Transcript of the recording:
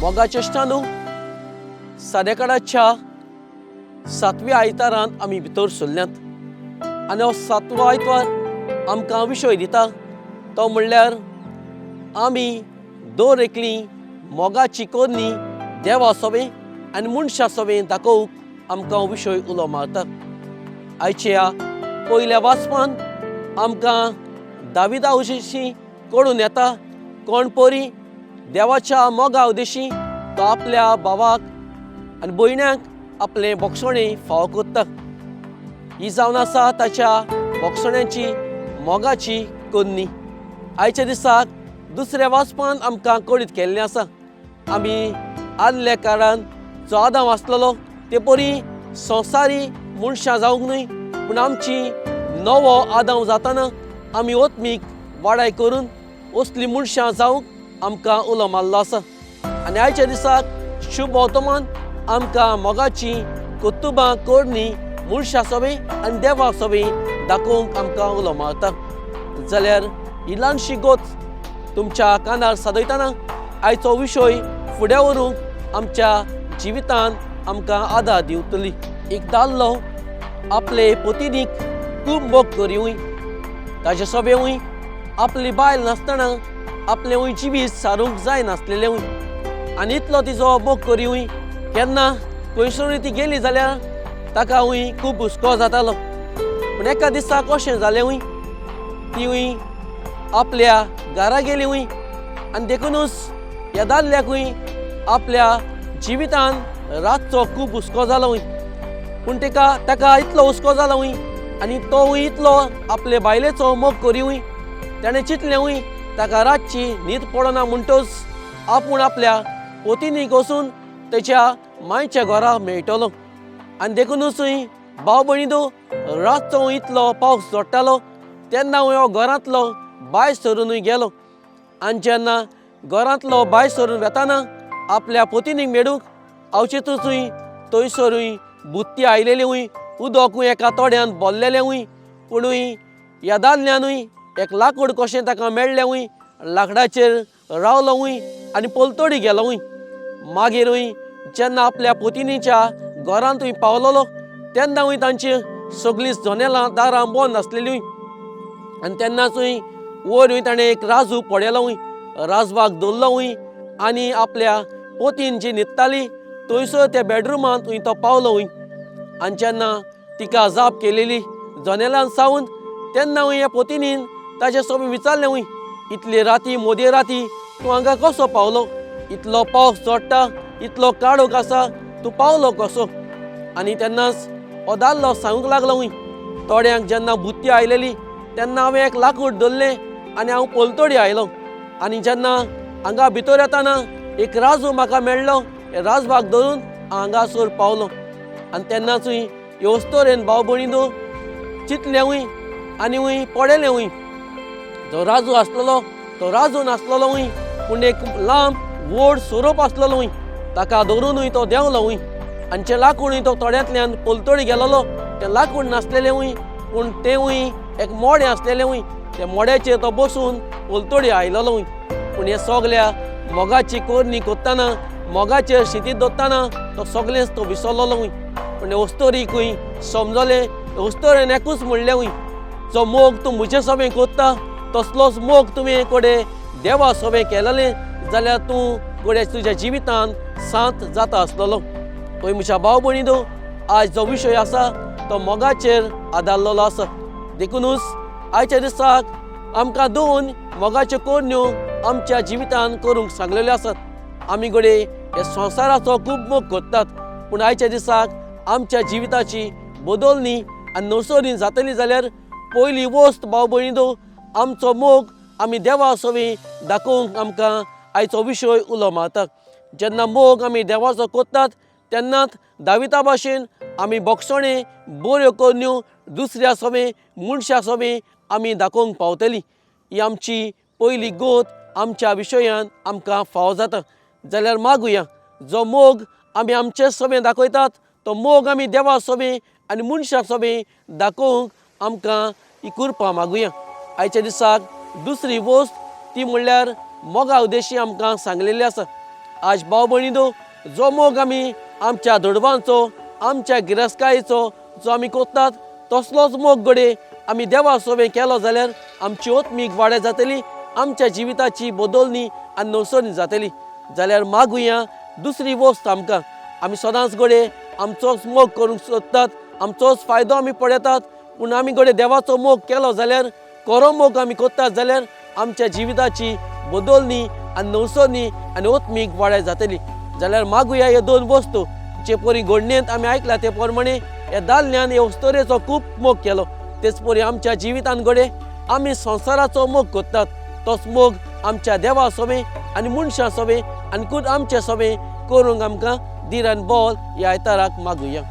मोगाच्या इश्टांनो, सादेकाडाच्या सातव्या आयतारांत आमी भितर सरल्यात आनी हो सातवो आयतवार आमकां विशय दिता तो म्हणल्यार आमी दर एकली मोगाची कोरनी देवा सोबें आनी मनशा सोबें दाखोवंक आमकां विशय उलो मारता। आयच्या पयल्या वाचपान आमकां दाविदा उदेशी कळून येता कोण परी देवाच्या मोगा उदेशी तो आपल्या भावाक आनी भयण्याक आपलें बोगसणें फावो करता। ही जावन आसा ताच्या बोगसण्याची मोगाची कोन्नी। आयच्या दिसाक दुसऱ्या वाचपान आमकां कळीत केल्लें आसा आमी आदल्या काळान जो आदाम आसलेलो ते परी संवसारी मनशां जावंक न्हय, पूण आमची नवो आदाम जाताना आमी ओत्मीक वाडाय करून असली मनशां जावंक आमकां उलो मारलो आसा। आनी आयच्या दिसाक शुभ वर्तमान आमकां मोगाची कर्तुबां करणी मनशां सोबें आनी देवा सोबें दाखोवंक आमकां उलो मारता। जाल्यार ही ल्हानशी गोत तुमच्या कानार सादयतना आयचो विशय फुडें व्हरूंक आमच्या जिवितान आमकां आदार दिवतली। एक दादलो आपले पोतिनीक खूब मोग करिवूय, ताजे सोबेवूय आपली बायल नासतना आपलें जिवीत सारूंक जायनासलेलेंवूय आनी इतलो तिजो मोग करिवूय केन्ना खंयसरूय ती गेली जाल्यार ताका हूंय खूब हुस्को जातालो। पूण एका दिसा कशें जालेंवूय तिवूय आपल्या घरा गेलीवूय आनी देखुनूच ह्या दादल्याकूय आपल्या जिवितान रातचो खूब हुस्को जालोवूय। पूण ताका इतलो हुस्को जालोवूय आनी तोवूय इतलो आपले बायलेचो मोग करिवूय ताणें चिंतलेंवूय ताका रातची न्हीद पडना म्हणटच आपूण आपल्या पोतिनीक वचून तेच्या मांयच्या घरा मेळटलो। आनी देखुनूचूय भाव भयणीनो रातचो इतलो पावस जोडटालो तेन्ना हो घरांतलो भायर सरुनूय गेलो। आनी जेन्ना घरांतलो भायर सरून वेताना आपल्या पोतिनीक मेळूंक अवचितूचूय थंयसरूय बुत्ती आयलेलीवूय उदकूय एका तोड्यान भरलेलेंवूय, पुणूय ह्या दादल्यानूय एक लाकूड कशें ताका मेळ्ळेंवूय लाकडाचेर रावलोवूय आनी पलतडी गेलोवूय। मागीरूय जेन्ना आपल्या पोतिनीच्या घरांतूय पावलोलो तेन्नावूय तांची सगळीं जनेलां दारां बंद आसलेलीं आनी तेन्नाचूय वयरूय ताणें एक राजू पडयलोवूय राजवाक दवरलोवूय आनी आपल्या पोतीन जी न्हिदताली थंयसर त्या बेडरुमांतूय तो पावलोवूय। आनी जेन्ना तिका जाप केलेली जनेलान सावन तेन्नावूय ह्या पोतिनीन ताजे सोबी विचारलेंवूय इतले राती मोदे राती तूं हांगा कसो पावलो, इतलो पावस चडटा इतलो काळोख आसा तूं पावलो कसो? आनी तेन्नाच हो दादलो सांगूंक लागलोवूय थोड्यांक जेन्ना बुत्ती आयलेली तेन्ना हांवें एक लाकूड धरलें आनी हांव पलतडी आयलो आनी जेन्ना हांगा भितर येताना एक राजू म्हाका मेळ्ळो राजबाग धरून हांगासर पावलो। आनी तेन्नाचूय हे अस्तोरेन भाव भयणीनो चिंतलेंवूय आनी पडयलेंवूय जो राजू आसलेलो तो राजू नासलेलोवूय पूण एक लांब व्हड सोरोप आसलेलोवूय ताका धरुनूय तो देंवलोवूय आनी जें लाकूडूय तो तोड्यांतल्यान पलतडी गेलोलो तें लाकूड नासलेलेंवूय पूण तेंवूय एक मोडें आसलेलेंवूय त्या मोड्याचेर तो बसून पलतडी आयलोलोवूय। पूण हे सगल्या मोगाची कोरणी करतना मोगाचेर शितीत दवरतना तो सगळेंच तो विसरलोवूय। पूण अस्तोरीकूय समजलें अस्तोरेन एकूच म्हणलेंवूय जो मोग तूं म्हजे सोबें करता तसलोच मोग तुवें कोडे देवा सोबें केलेलें जाल्यार तूं गोडे तुज्या जिवितान सांत जाता आसलेलो। पळय म्हज्या भाव भयणीनो आयज जो विशय आसा तो मोगाचेर आदारलेलो आसा। देखुनूच आयच्या दिसाक आमकां दोन मोगाच्यो कोरण्यो आमच्या जिवितान करूंक सांगलेल्यो आसात। आमी घडये हे संवसाराचो खूब मोग करतात पूण आयच्या दिसाक आमच्या जिविताची बदलणी आनी नर्सरी जातली जाल्यार पयली वस्त भाव भयणीनो आमचो मोग आमी देवा सोबी दाखोवंक आमकां आयचो विशय उलो मारता। जेन्ना मोग आमी देवाचो करतात तेन्नाच दाविता भाशेन आमी बोगसणें बऱ्यो करण्यो दुसऱ्या सोबें मनशा सोबें आमी दाखोवंक पावतली। ही आमची पयली गोत आमच्या विशयान आमकां फावो जाता। जाल्यार मागुया जो मोग आमी आमचे सोबें दाखयतात तो मोग आमी देवा सोबें आनी मनशा सोबें दाखोवंक आमकां ही कृपा मागुया। आयच्या दिसाक दुसरी वस्त ती म्हणल्यार मोगा उद्देशी आमकां सांगलेली आसा। आज भाव भयणींनो, जो मोग आमी आमच्या दुडवांचो, आमच्या गिरेस्तकायेचो जो आमी कोत्तात तसलोच मोग घडये आमी देवा सोबें केलो जाल्यार आमची ओतमीक वाड्या जातली, आमच्या जिविताची बदलणी आनी नवसरणी जातली. जाल्यार मागुया दुसरी वस्त आमकां. आमी सदांच घडये आमचोच मोग करूंक सोदतात, आमचोच फायदो आमी पळयतात, पूण आमी घडये देवाचो मोग केलो जाल्यार, खरो मोग आमी कोत्तात जाल्यार आमच्या जिविताची बदलणी आनी नवसरणी आनी ओतमीक वाड्या जातली. जाल्यार मागुया ह्यो दोन वस्तू. जे परी घडणेंत आमी आयकला ते प्रमाणे ह्या दादल्यान हे अस्तुरेचो खूब मोग केलो, तेच परी आमच्या जिवितान घडये आमी संवसाराचो मोग करतात तोच मोग आमच्या देवा सोबें आनी मनशां सोबें आनी खूद आमचे सोबें करूंक आमकां धीर आनी बळ ह्या आयताराक मागुया.